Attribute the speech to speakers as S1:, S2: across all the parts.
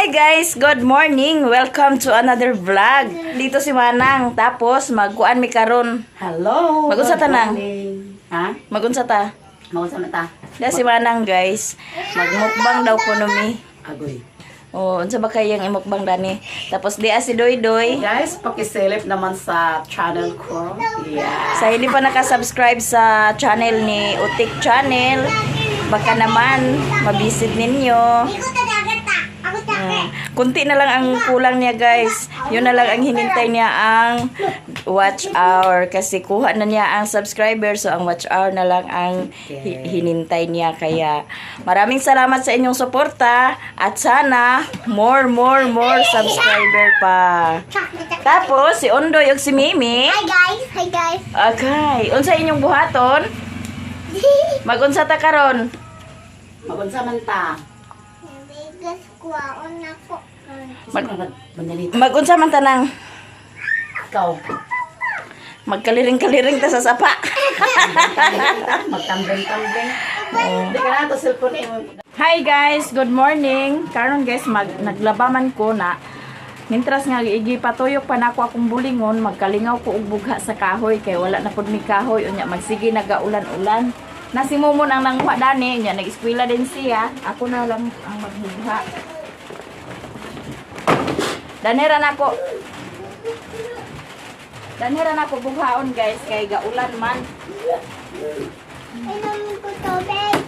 S1: Hi guys, good morning. Welcome to another vlog. Dito si Manang. Tapos magkuan mi karon.
S2: Hello.
S1: Mag-unsa
S2: Good
S1: ta nang?
S2: morning. Ha?
S1: Magunsa ta.
S2: Mag-unsa man ta?
S1: Da si Manang, guys. Magmukbang daw kuno mi.
S2: Agoy.
S1: Oh, unsa ba kayang imukbang dani? Tapos di si Doy Doy.
S2: Guys, pakisilip naman sa channel ko. Yeah.
S1: Sa hindi pa nakasubscribe sa channel ni Utik Channel, baka naman mabisit ninyo. Kunti na lang ang kulang niya, guys. Yun na lang ang hinintay niya, ang watch hour, kasi kuha na niya ang subscriber, so ang watch hour na lang ang hinintay niya. Kaya maraming salamat sa inyong suporta at sana more, more, more subscriber pa. Tapos si Ondoy ug si Mimi.
S3: Hi guys, hi guys.
S1: Okay, unsa inyong buhaton? Magunsa ta karon?
S2: Mag-unsa man ta?
S3: Bigas kuwaon ako.
S1: Mag-
S2: Manalita.
S1: Magunsa man tanang
S2: Ikaw.
S1: Magkaliring-kaliring ta sa sapa.
S2: Magtambeng-tambeng. Hindi ka na to cellphone eh.
S1: Hi guys, good morning. Karon guys, naglaba man ko na. Mintras nga igi patuyok pa nako akong bulingon, magkalingaw ko og bugha sa kahoy kay wala na pud mi kahoy, unya magsige nagaulan-ulan. Na si Mumon ang nanguha dani, unya nag-eskwela din siya. Ako na lang ang magbugha. Danhera nako. Danhera nako bughaon, guys, kay gaulan man.
S3: Inom ko tubig.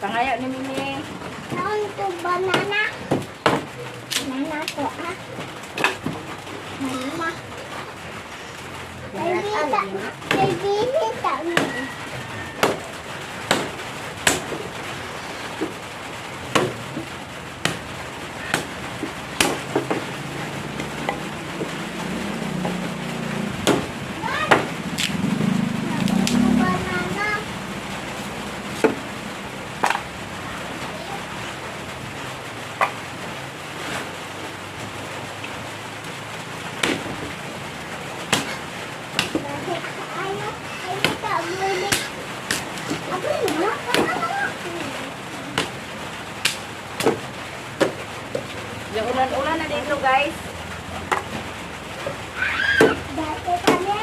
S1: Pangayo ni Mimi.
S3: Naon to banana. Banana ko ah. Banana. Baby, baby, ta. Banana. Ayo, ayo tak boleh. Apa ni?
S1: Ulan-ulan na dito, guys.
S3: Dati kami.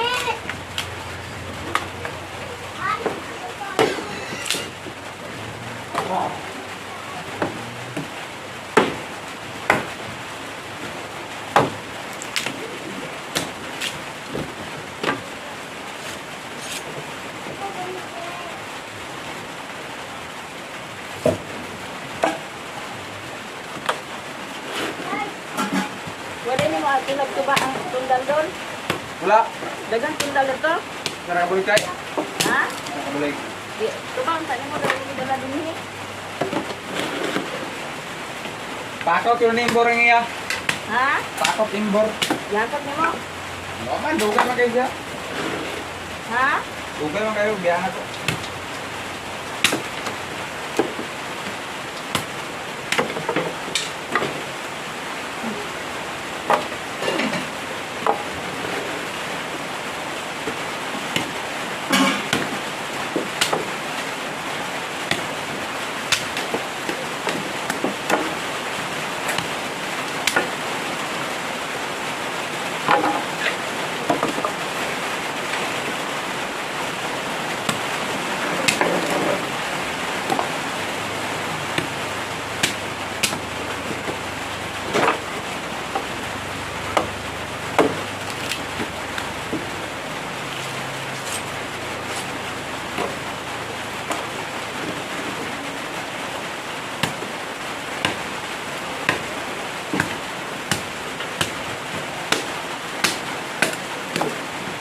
S1: Wala ni mga tulad ko ba ang tundal doon?
S4: Wala.
S1: Dagang tundal dito?
S4: Nakabulig kay.
S1: Ha?
S4: Nakabulig.
S1: Di, tuba, ang tani mo dahil hindi dala din eh.
S4: Pakot yun ni imbor ang iya.
S1: Ha?
S4: Pakot imbor.
S1: Yakot ni mo?
S4: Ano man, dugay man kayo siya.
S1: Ha?
S4: Dugay man kayo, biyahan ako.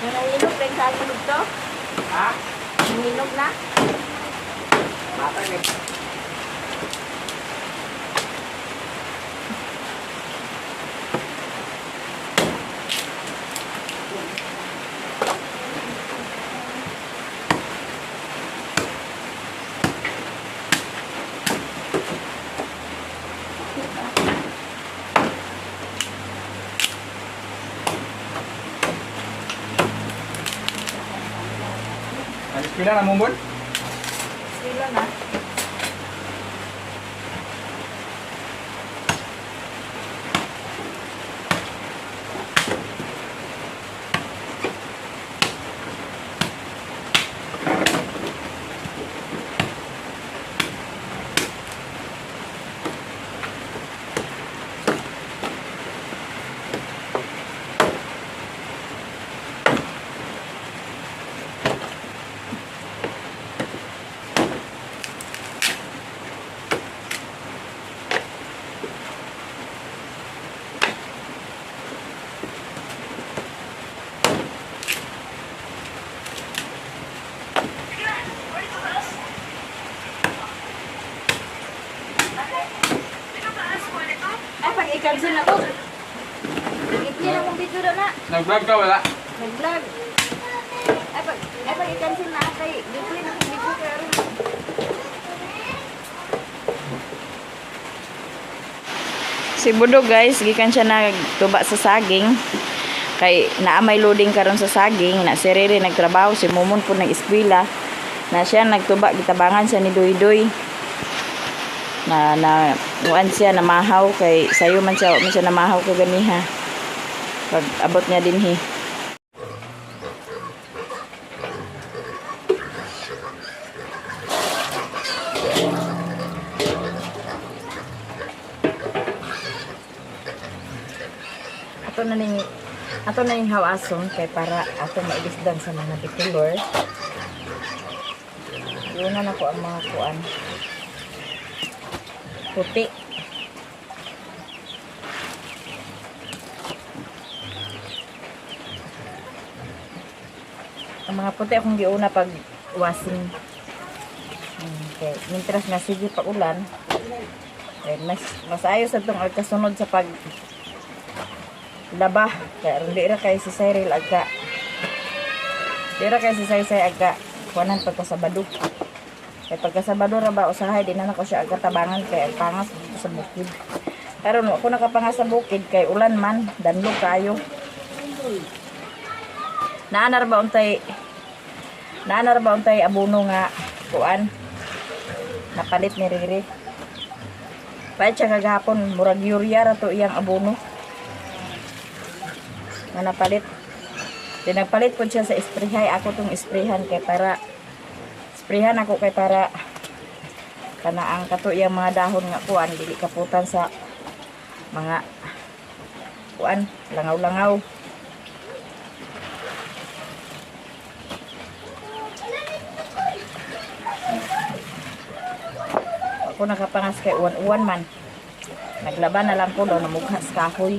S1: Yung nahinog, dahil sa akin to?
S4: Ha?
S1: Nahinog na?
S4: Bata eh. Nag-eskwela na mo, Bon?
S1: Sila na. I-cancel na ko. I-clear akong video na na.
S4: Nag-vlog ka wala?
S1: Nag-vlog. Ay pag i-cancel na kay i-clear akong video kay aron. Si Budo guys, gikan siya nagtuba sa saging. Kay naa may loading karon sa saging, na si Rere nagtrabaho, si Mumon po nag-eskwela. Na siya nagtuba, gitabangan siya ni Duy Duy. Na na uan siya namahaw kay sayo man siya, wa man siya namahaw kaganiha. Pag abot niya dinhi. Ato na ning hawason kay para ato mailisdan sa mga bikulor. Yun na nako ang mga kuan. Puti. Ang mga puti akong giuna pag washing. Okay. Mintras nga sige pa ulan. Eh, mas ayos atong kasunod sa pag laba kay aron di ra kay si Cyril agka di ra kay si Saysay agka kuanan pagka Sabado kay pagka Sabado ra ba usahay di na nako siya agka tabangan kay ang pangas dito sa bukid karon ako nakapangas sa bukid kay ulan man danlog kayo naa na ra ba untay abono nga kuan napalit ni Riri palit siya kagahapon murag urea ra to iyang abono nga napalit. Di nagpalit po siya sa sprayhay. Ako tong sprayhan kay para sprayhan ako kay para kana ang kato iyang mga dahon nga kuan dili kaputan sa mga kuan langaw-langaw. Ako nakapangas kay uwan-uwan man. Naglaban na lang ko daw namugha sa kahoy.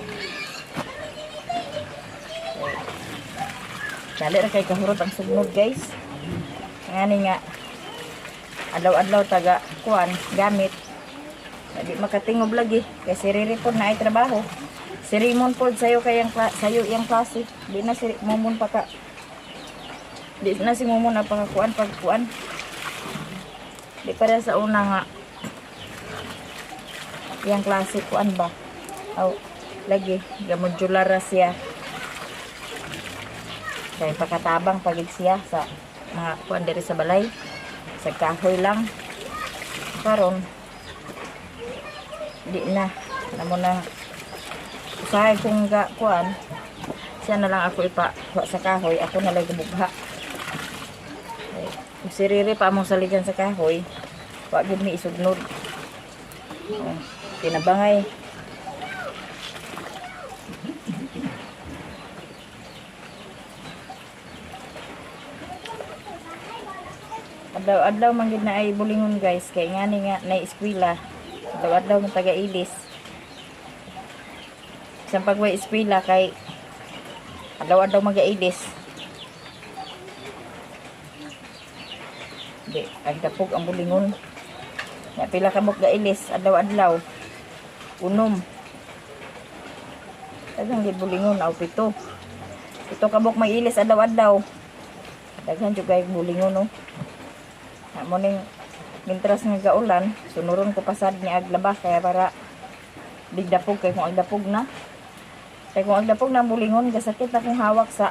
S1: Dali ra kay kahurot ang sugnod guys. Ngani nga adlaw-adlaw taga kuan gamit. Di makatingob lagi kay si Riri pod na ay trabaho. Si Raymond pod sayo kay ang sayo iyang klase. Di na si Momon pa ka. Di na si Momon na pakakuan pagkuan. Di para sa una nga iyang klase kuan ba. Aw lagi gamodular ra siya kay pakatabang pagid siya sa mga kuan diri sa balay sa kahoy lang karon di na namo na usahay kung ga kuan siya na lang ako ipa kuha sa kahoy ako na lang gubugha. Kung si Riri pa among saligan sa kahoy wa gid mi isugnod. Oh, tinabangay. Adlaw-adlaw man gid na ay bulingon guys kay ngani nga na eskwela. Adlaw-adlaw man taga ilis. Bisan pag way eskwela kay adlaw-adlaw magailis. Di ang dapog ang bulingon. Ya pila ka buok gailis adlaw-adlaw. Unom. Daghang gid bulingon aw pito. Pito ka buok mag-ilis adlaw-adlaw. Daghan jud kay bulingon no. Na mo ning mintras nga gaulan, sunuron ko pasad ni aglaba kaya para digdapog kay kung agdapog na. Kay kung agdapog na ang bulingon, gasakit akong hawak sa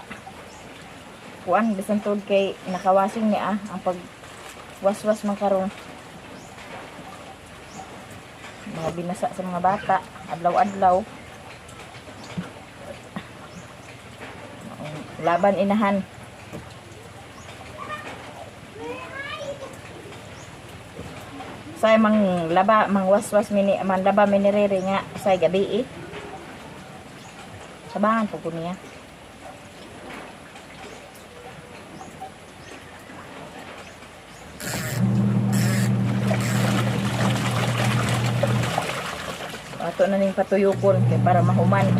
S1: kuan bisan tuod kay nakawasing ni ang pag waswas man karon. Mga binasa sa mga bata, adlaw-adlaw. Laban inahan. Say mang laba, mang waswas mini, mang laba minirere nga say gabi eh. Sabangan po ko niya. Ato na ning patuyukon kay para mahuman.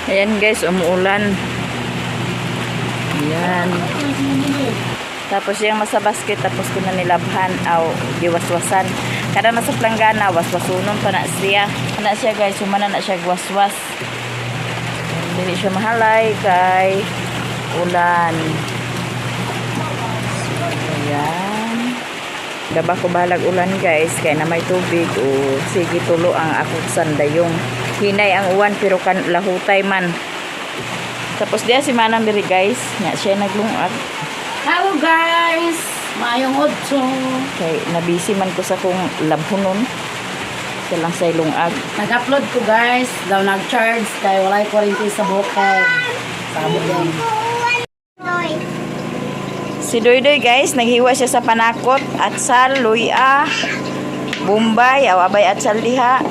S1: Ayan guys, umuulan. Ayan. Tapos yung nasa basket, tapos ko na nilabhan aw giwaswasan. Kada nasa planggana, waswasunon pa na siya. Na siya guys, humana na siya waswas. Dili siya mahalay kay ulan. So, ayan. Daba ko balag ulan guys, kay na may tubig o sige tulo ang akong sandayong. Hinay ang uwan pero kan lahutay man. Tapos diya si Manang diri guys, nga siya naglungag.
S2: Hello guys! Maayong udto.
S1: Kay nabisi man ko sa kong labhunon. Siya lang sa lungag.
S2: Nag-upload ko guys, daw nag-charge kay walay kuryente sa bukid. Sabot yan.
S3: Doy.
S1: Si Doydoy guys, naghiwa siya sa panakot at sal, luya, bombay, aw abay at sal diha.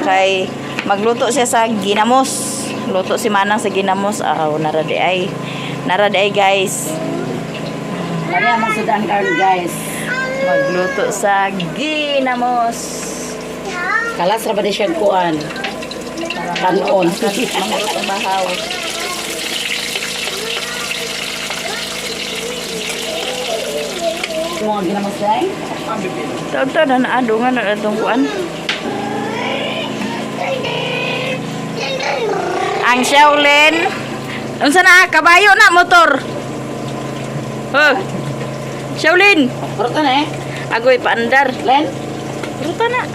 S1: Kay magluto siya sa ginamos. Luto si Manang sa ginamos. Aw, nara di ay. Nara di ay guys.
S2: Lami ang magsudan karon guys.
S1: Magluto sa ginamos.
S2: Kalas ra ba di siya kuan? Kanon.
S1: Mangluto bahaw.
S2: Mga ginamos day.
S1: Taon-taon na naadungan na atong kuan. Ang Shaolin. Unsa na kabayo na motor. Oh. Shaolin,
S2: Puro na eh.
S1: agoy paandar.
S2: Len,
S1: Ruta na.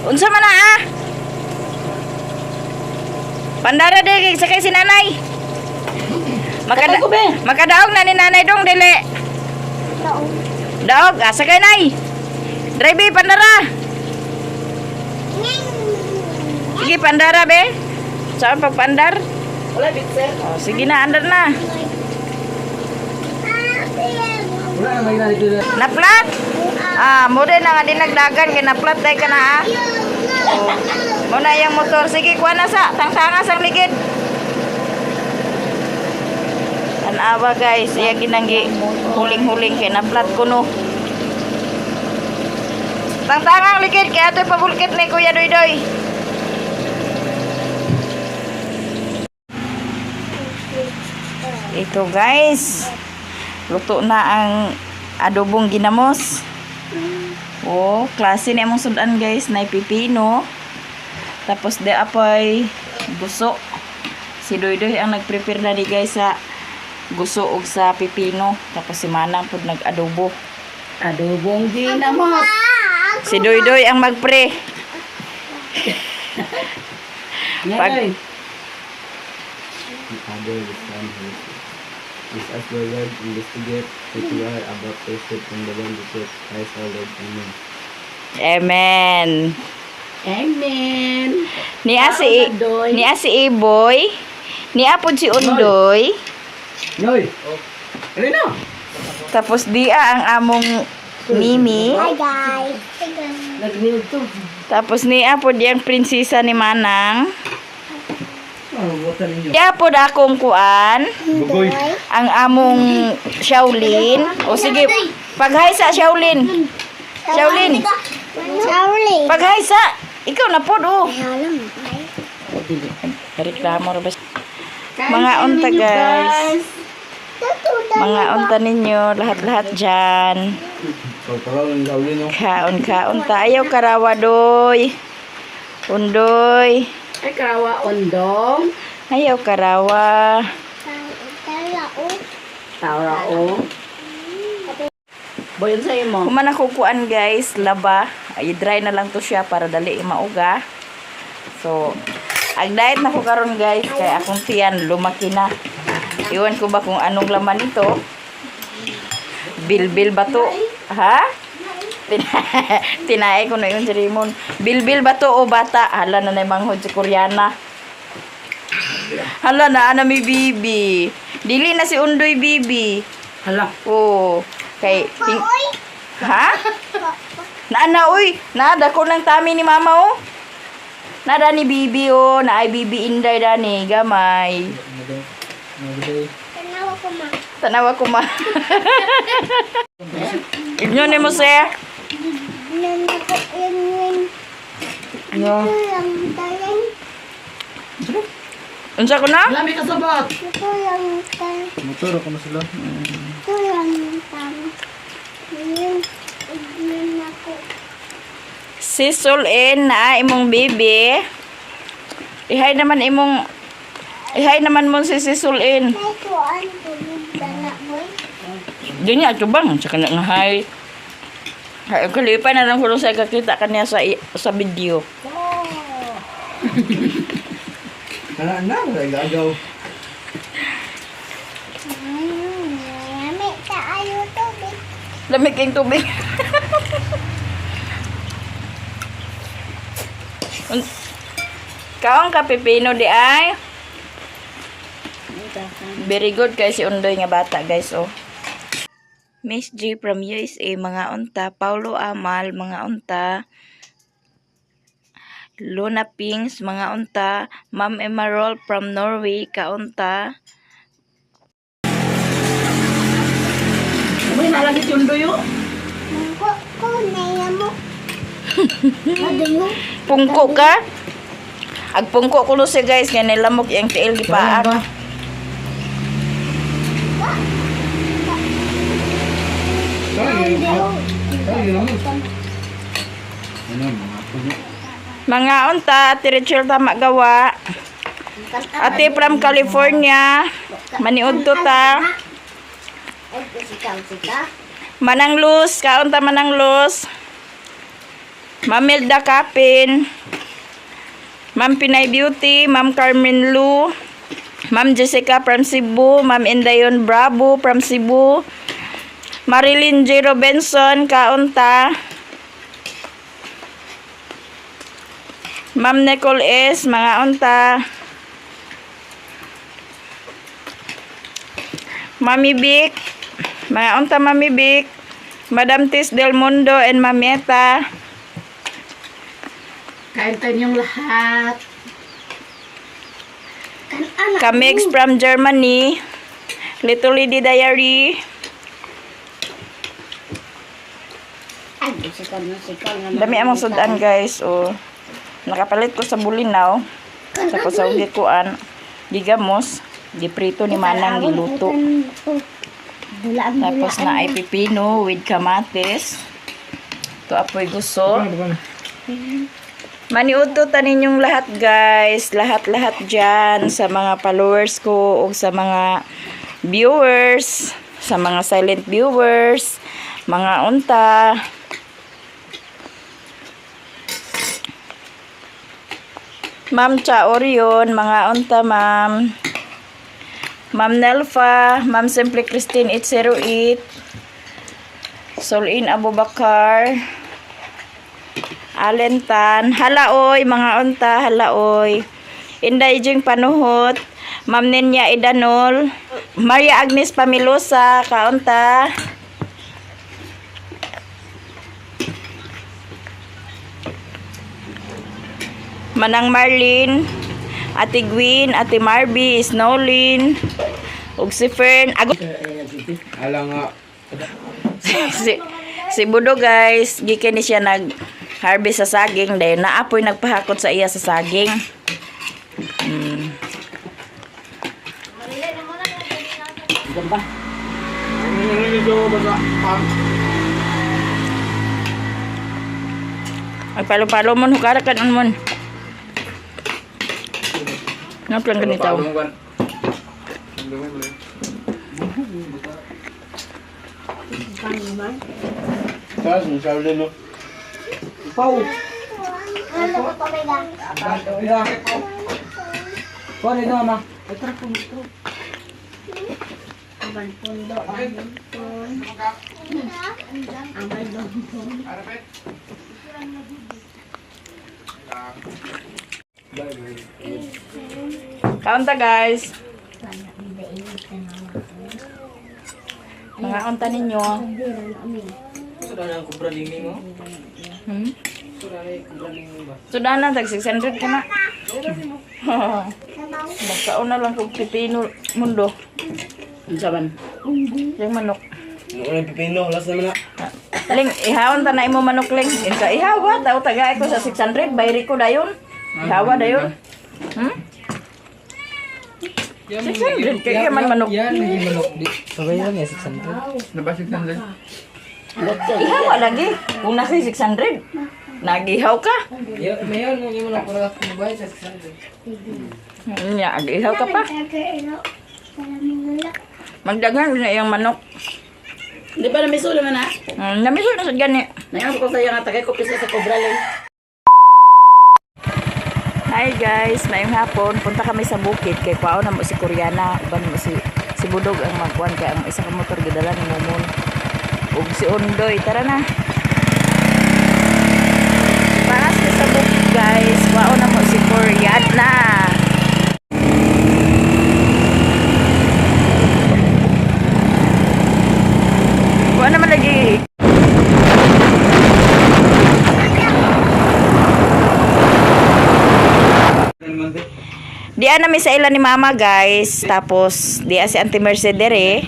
S1: Unsa man na ah? Pandara dili sakay si nanay. Makada
S2: Sakay ko, be.
S1: makadaog na ni nanay dong dili. Daog, ah, sakay nay. Drive pandara. Sige, pandara be. Saan pagpandar?
S2: wala bitser.
S1: Oh, sige na, andar na.
S4: Wala na may dito na.
S1: Naplat? Ah, mo din na nga dinagdagan kay naplat day ka na ah. Oh. Mo na yung motor. Sige, kuha na sa tangtanga sang ligid. Tanawa guys, iya ginanggi huling-huling kay naplat kuno. Tangtangang ligid kay atoy pabulkit ni Kuya Doydoy. Ito guys, luto na ang adobong ginamos. Oh, klase na imong sudan guys, na pipino. Tapos de apoy guso. Si Doydoy ang nagprepare na di guys sa guso og sa pipino. Tapos si Manang pud nag-adobo.
S2: Adobong ginamos.
S1: Si Doydoy ang magpre.
S2: Ngayon.
S5: The other the Son who is as the Lord investigate which we are about to receive from the Lord Jesus Christ our Lord. Amen.
S1: Amen.
S2: Amen.
S1: Niya si
S2: Doy.
S1: niya si Iboy. Niya pud si Undoy.
S4: Noy. Ano na?
S1: Tapos diya ang among Mimi.
S3: Hi guys.
S2: Nag-nude to.
S1: Tapos niya pod yang prinsesa ni Manang.
S4: Oh, buta ninyo.
S1: Niya pod akong kuan.
S4: Bugoy.
S1: Ang among Shaolin. O sige, paghay sa Shaolin. Shaolin.
S3: Shaolin.
S1: Paghay sa. Ikaw na pod oh.
S3: Alam.
S1: Reklamo ra ba? Mga unta guys. Mga unta ninyo, lahat-lahat dyan.
S5: Pagparaw ng gawin no?
S1: Kaon, kaon ta. Ayaw karawa doy. Undoy.
S2: Ay, karawa ondong.
S1: Ayaw karawa.
S2: Tara o. Boy, unsa imo?
S1: Human ako kuan guys, laba. Ay dry na lang to siya para dali mauga. So, ang diet na ko karon guys kay akong tiyan lumaki na. Iwan ko ba kung anong laman nito? Bilbil ba to? Ha? Tinae ko na yun si Raymond. Bilbil ba to o bata? Hala na na yung manghod si Koreana. Hala na, ana mi bibi. Dili na si Undoy bibi.
S2: Hala.
S1: Oo. Kay Ha? Naana uy, nada ko ng tami ni mama oh. Nada ni bibi oh, na ay bibi inday dani gamay.
S3: Tanawa ko ma.
S1: Tanawa ko ma. Inyo ni mo sir.
S3: Nana ko yun yun.
S1: Yo.
S3: Ang talang.
S1: Unsa ko na?
S2: Wala may kasabot.
S3: Ito lang tan.
S4: Motor ako na sila.
S3: Ito lang tan. Yun. Ignan ako.
S1: Si Sulin na imong bibi. Ihay naman imong Ihay naman mo si Sulin.
S3: May tuan tulog dala boy.
S1: Di niya atubang sa kanya nga hi. Hay kalipan na lang ko sa kakita kaniya sa sa video.
S4: Wala na, wala gagaw.
S3: Yami taayo tubig.
S1: Lamig kayong tubig. Kaon ka pipino di ay. Very good kay si Undoy nga bata guys oh. Miss G from USA mga unta, Paulo Amal mga unta, Luna Pings mga unta, Ma'am Emerald from Norway kaunta.
S2: Uy, nalagit yung duyo.
S3: Mungko ko na mo. Aduyo.
S1: Pungko ka? Agpungko ko siya guys nga nilamok iyang tiil gipaak.
S4: Ano, mga puno.
S1: Mga unta, Ate Rachel tama gawa. Ate from California, maniud to ta.
S3: Ay, sikaw sika.
S1: Manang Luz, kaunta Manang Luz. Ma'am Milda Kapin. Ma'am Pinay Beauty, Ma'am Carmen Lu. Ma'am Jessica from Cebu, Ma'am Indayon Bravo from Cebu. Marilyn J. Robinson, kaunta. Ma'am Nicole S., mga unta. Mami Vic, mga unta Mami Vic. Madam Tis Del Mundo and Mamieta.
S2: Kain tayo niyong lahat.
S1: Kamix from Germany. Little Lady Diary.
S3: Ay, sikaw na sikaw na.
S1: Dami among sudan guys. Oh. Nakapalit ko sa bulinaw. Tapos sa gikuan. Gigamos. Giprito ni Manang giluto.
S3: Dulaan
S1: Tapos na ay pipino with kamatis. Ito apoy gusto. Maniudto ta ninyong lahat guys, lahat-lahat dyan sa mga followers ko o sa mga viewers, sa mga silent viewers, mga unta. Ma'am Cha Orion, mga unta ma'am. Ma'am Nelfa, Ma'am Simple Christine 808, Solin Abubakar, Alentan, halaoy, mga unta, halaoy. Inday Jing Panuhot, Ma'am Ninya Idanol, Maria Agnes Pamilosa, kaunta. Manang Marlene, Ate Gwen, Ate Marby, Snowlin, ug si Fern. Ago
S4: Ala nga.
S1: si, si Budo guys, gikan ni siya nag harvest sa saging dahil naapoy nagpahakot sa iya sa saging. Ay palo-palo mon hukara kan mon. Nga plan ganito.
S4: Tapos, ang sabi no.
S2: Pau.
S3: Ano ko pamega?
S2: Kuha na mama.
S3: Amal pundo, amal pon. Amal dompon.
S1: Kaunta guys. Mga unta ninyo. Hmm? Sudah na, tag 600 ka na. Magkaon na lang kog pipino mundo.
S2: Unsa man?
S1: Yung manok.
S5: Ano yung pipino? Last naman na.
S1: Ling, ihawon ta na imo manok ling. Inka ihawa, tao tagay ko sa 600, bayri ko dayon. Ihawa dayon. Hmm? 600 kaya man manok.
S5: Yan, lagi manok. Di, pabayaran niya, 600.
S4: Naba 600?
S1: Ihaw lagi. Kung nasa 600, nagihaw ka.
S5: Mayon, yung manok para mabayad sa 600.
S1: Nya, agihaw ka pa. Magdagan na iyang manok.
S2: Di ba namiso naman na?
S1: Namiso na sa gani.
S2: Nangyari ko sa iya nga tagay ko pisa sa Cobra lang.
S1: Hi guys, maayong hapon. Punta kami sa bukid kay kuwaon na mo si Koreana, uban mo si si Budog ang magkuan kay ang isa ka motor gidala ni Mumon. Ug si Ondoy, tara na. Paas na sa bukid guys, kuwaon na mo si Koreana. Kuha naman lagi. Diya nami sa ila ni Mama guys. Tapos diya si Auntie Merced dere.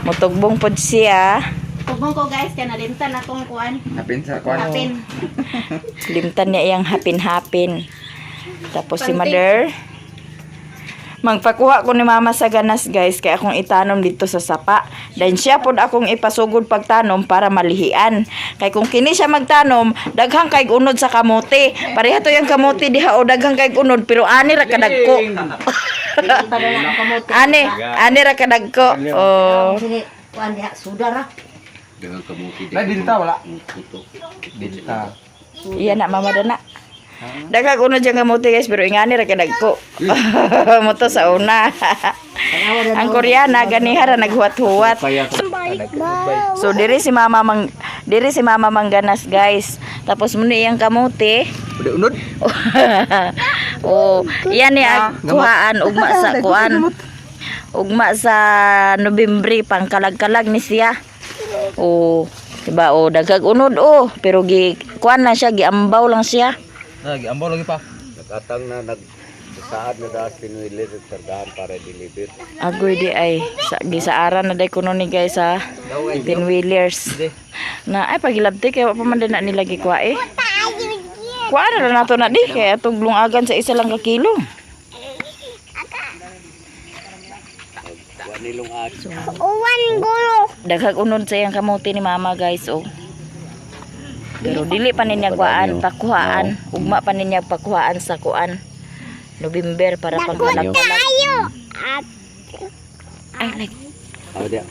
S1: Mutugbong pod siya.
S3: Tubong ko guys, kaya nalimtan na tong kuan.
S4: Napin sa kwan.
S3: Kapin.
S1: Limtan niya iyang hapin-hapin. Tapos si Mother. Magpakuha ko ni Mama sa ganas guys kay akong itanom dito sa sapa. Then siya pod akong ipasugod pagtanom para malihian. Kay kung kini siya magtanom, daghang kay unod sa kamote. Pareha to yung kamote diha o daghang kay unod pero ani ra kadagko. Ani, ani ra kadagko. Oh.
S3: Sige, kuan diha sudara.
S4: Na dinta wala. Dinta.
S1: Iya na mama dana. Daghang unod diyang kamote guys pero ingani ra kadagko. Moto sa una. Ang Koreana ganiha ra naghuwat-huwat. So diri si mama mangganas guys. Tapos muna iyang kamote.
S4: Udah unod.
S1: Oh, iyan ni ang kuhaan ugma sa kuan. Ugma sa Nobyembre pangkalag-kalag ni siya. Oh, diba oh daghag unod oh, pero gi kuan lang siya, giambaw lang siya.
S4: Lagi ambaw lagi pa.
S5: Nagkatang na nag saad na daas pinuilit at sardahan para deliver.
S1: Agoy di ay sa gisaaran na day kuno ni guys sa pinwheelers. Na ay pagilabti kay wa pa man din na nila gikuha eh. Kuha na lang nato na di kay atong lungagan sa isa lang ka kilo.
S3: Uwan gulo.
S1: Daghag unod sa iyang kamote ni mama guys oh. Pero dili pa ninya kuhaan, pakuhaan, ugma pa ninya pakuhaan sa kuan. November para pangkalag.
S3: Tayo. At
S1: Ay like
S5: Awa dia.